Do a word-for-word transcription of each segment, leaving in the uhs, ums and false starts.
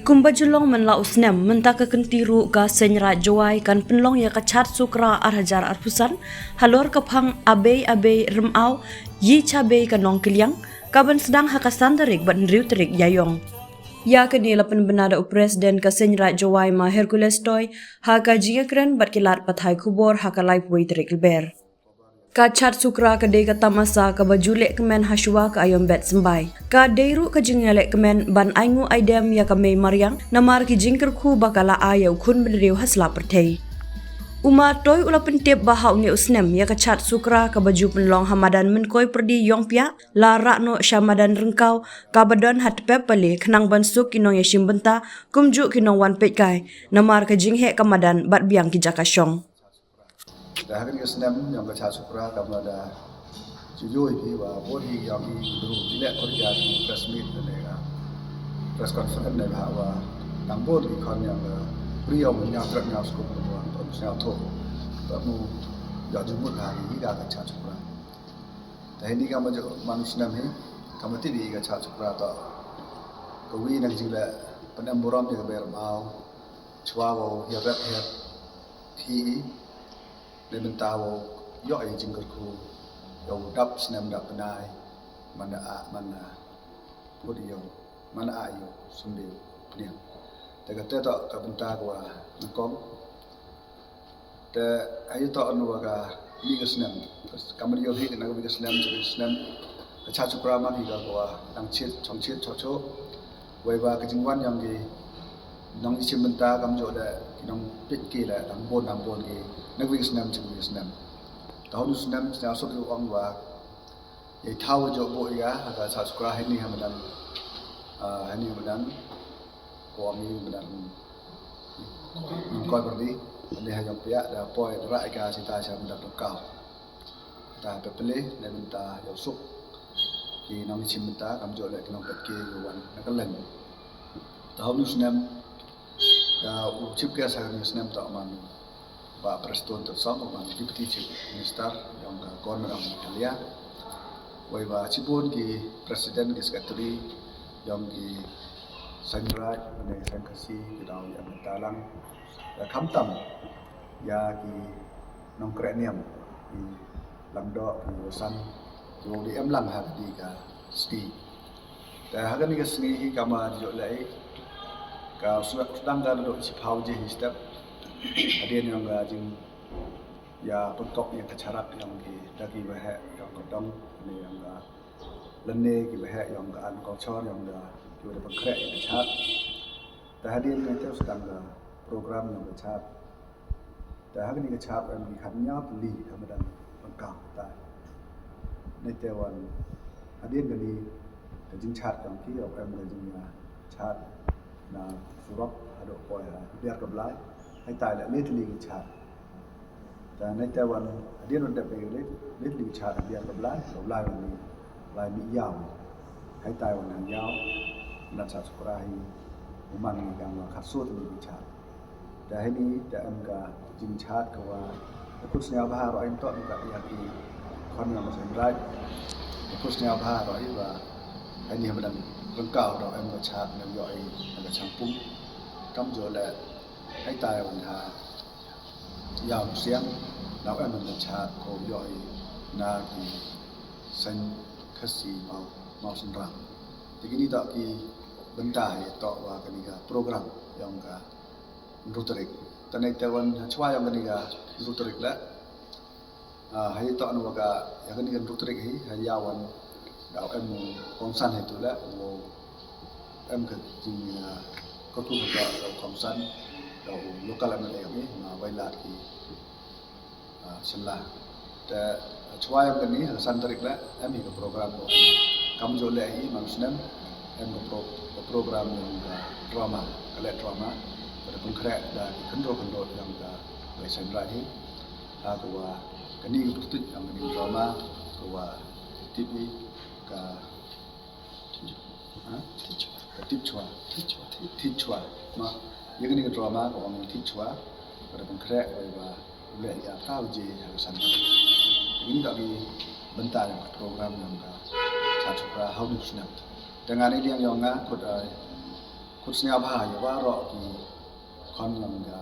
Kumba ju long man la u snem, mynta ka kynti ruh ka Seiñ Raij Jowai kan pynlong ïa ka Chad Sukra ar hajar arphew san halor ka phang Abei Abei Rymaw, Yi Chabei ka Nongkylliang, kaban sdang ha ka san tarik bad hynriew tarik Ïaiong. Ïa kane la pynbna da u President ka Seiñ Raij Jowai Ma Hercules Toi ha ka jingïakren bad ki lad pathai khubor ha ka laiphew tarik Lber. Ka Chad Sukra ka dei ka tamasa kaba ju lehkmen hashwa ka aïom bet symbai. Ka dei ruh ka jingïalehkmen ban ainguh aidem ïa ka mei mariang namar ki jingkyrkhu ba ka la ai ïa u khun bynriew ha sla pyrthei. U Ma Toi u la pyntip ba ha une u snem ïa ka Chad Sukra kaba ju pynlong ha madan Mynkoi Pyrdi Ïongpiah la rah noh sha madan Ryngkaw kaba don ha Tpep Pale khnang ban suk ki nongïashim bynta kumjuh ki nongwan peitkai namar ka jingheh ka madan bad biang ki jaka shong. Te ha kane ka snem ïong ka Chad Sukra kam la da ju ïohi phi ba bun hi ïong ki bru ki leh khot ïa ki press meet ne ka press conference ne ba wa dang bun ki khon ïong ka pri ïong ñiaw trep ñiaw skum ba wa to ñiaw tho. Ba mu ïa ju mut ha ki ka ka Chad Sukra. Te hynrei kam ju man u snem hi kam ti di ka Chad Sukra to ka wi na ka jingleh pynem burom ïa ka Bei Rymaw. Chwa wow hiar rep hiar khih ne mynta wow ïoh ïa jingkyrkhu ïa u dap snem dap bnai man da ah man da put ïa u man da ah ïa u sumbe pniang. Te kata to ka bynta ka wa nyngkong. Te ayu to anu wa ka ni ka snem. Kam ri ïoh hi na ka wi ka snem ka wi ka snem. Ka Chad Sukra man hi ka ka wa dang chit chong chit chok chok. Wei ba ka jingwan ïong ki nongïashim bynta kamjuh leh ki nongpeit ki leh dang bun dang bun ki na ka wi ka snem ka wi ka snem. Te ha une u snem snem suk ïa u ong wa ïa thaw juh buh ïa ha ka Chad Sukra ha ini ha madan, ah, ha ini ha madan ko ong ini madan Mynkoi Pyrdi ha ini ha Ïongpiah da poi da rah ïa ka sita sha madan Ryngkaw. Ta Tpep Pale ne mynta ïa u suk ki nongïashim bynta kamjuh leh ki nongpeit ki ïa wan na ka leng. Ta ha une u snem da u chief guest ha une u snem ta man Bah Prestone Tynsong, u man Deputy Chief Minister ïong ka Government of Meghalaya. Wei ba shibun ki President ki Secretary ïong ki Seiñ Raij ne Seiñ Khasi ki daw ïa mynta lang. Ïa khamtam ïa ki nongkreh niam ki Lyngdoh ki Ïewsan ki wow dei em lang ha kane ka sngi. Te ha kane ka sngi hi kama ju leh ka sdang ka naduh shiphew baje hi step. Hadien ïong ka jingïapynkop ïa ka charak ïong ki da ki baheh ïong ka dong ne ïong ka lane ki baheh ïong ka an culture ïong ka ki wa da pynkhreh ïa ka Chad. Te hadien ngi te sdang ka program ïong ka Chad. Te ha kane ka Chad em ki khatñiaw tylli ha madan Ryngkaw tai. Nete wan hadien kane ka jingchad jong ki ïa em ka jingïachad na surok haduh poi ha Biar ka Blai. Haitai la le tylli ki chad. Te nete wan hadien wan dep ka le le tylli ki chad ha Biar ka Blai, ka Blai wan ni Blai Mih Ïaw. Haitai wan ha Ïaw na Chad Sukra hi u man ni ka ma khatso tylli ki chad. Te hini te em ka jingchad ka wa da kut sñiaw bha roh in to ka ïa ki khon ïa ma Seiñ Raij. Da kut sñiaw bha roh i wa hini ha madan Ryngkaw da em ka chad na ïoh i na ka Changpung. Kamjuh leh haitai wan ha Ïaw Siang da em ka chad ko ïoh i na ki Seiñ Khasi Maw Maw Synram. Te kini to ki bynta hi to wa kani ka program ïong ka hynriew tarik. Te nai te wan chwa ïong kani ka hynriew tarik leh. Ah, ha ïa to na wa ka ïa kani ka hynriew tarik hi ha ïa wan da em u kongsan hi tu leh u em ka jing, ah, ka ku ka da u kongsan da u local M L A ïong hi ma wai lad ki ah, Shimla. Te, ah, chwa ïong kani, ha san tarik leh, em hi ka program ko. Kamjuh leh hi, man snem, em ka pro-, ka program ïong ka drama, ka leh drama, ka da pynkhreh da ki khynroo khynroo ïong ka Blei Saiñ Raij hi. Ha ka wa, kani ka pyrtuit ïong kani drama, ka wa, T V, ka Ha? Thit Chwa. Thit Chwa. Thit Chwa. Thit Chwa. Ma, ïa kani ka drama ka ong Thit Chwa. Ka da pynkhreh ka ba u leh ïa ka u je ha ka san. Ïa kani ka ki bynta ïa ka program ïa ka Chad Sukra ha u snem. Te nga ni liang ïong nga kut, ah, Khutsniawbha ïa waroh ki khon ïong ka,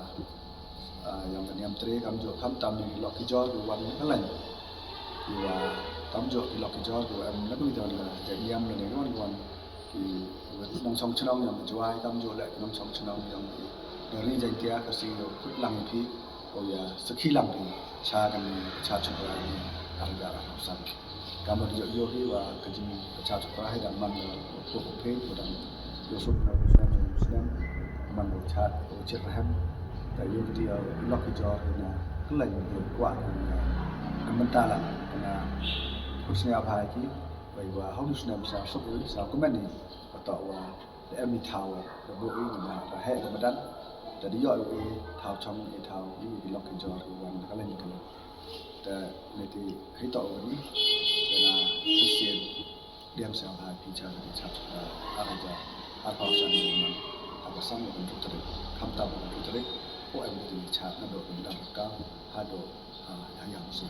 ah, ïong ka niam tre, kamjooh khamtam ïa ki lok ki jor ki wan ka lain. Ïa wa kamjooh ki lok ki jor ki wa em na ka bynta ka jaitniam lane wan wan ki nongshong shnong ïong ka Jowai, kamjooh leh ki nongshong shnong ïong ki ri Jaiñtia, ka sngi ïa khut lang ïa phi. Ko ïa sakhi lang phi sha kane ka Chad Sukra ni ar hajar arphew san. Ka mut ïoh ïoh hi wa ka jing ka Chad Sukra hi dang man da u phuh u phi, u dang ïoh suk na u snem u snem, man da u Chad u Chit Rhem. Ka ïoh kti ïa u lok ki jor hi na kylleng u kwah ka na mynta lang ka na khutsniawbha ïa ki. Wei wa hau u snem sa suk u sa kumne ni. Ka toh wa da em i thaw da buh i na da heh da madan. Da di ïoh i thaw chong i thaw i ki lok ki jor i wan ka leng ka leng. Da ne ti hei toh wa ni da na Christian diam sa ha phi cha ka cha ka ar ja ar pa sa ni man ha ka sang wa kan tu tarik. Khamtam wa kan tu tarik. O em ti cha na do kan da ka ha do ha yang si.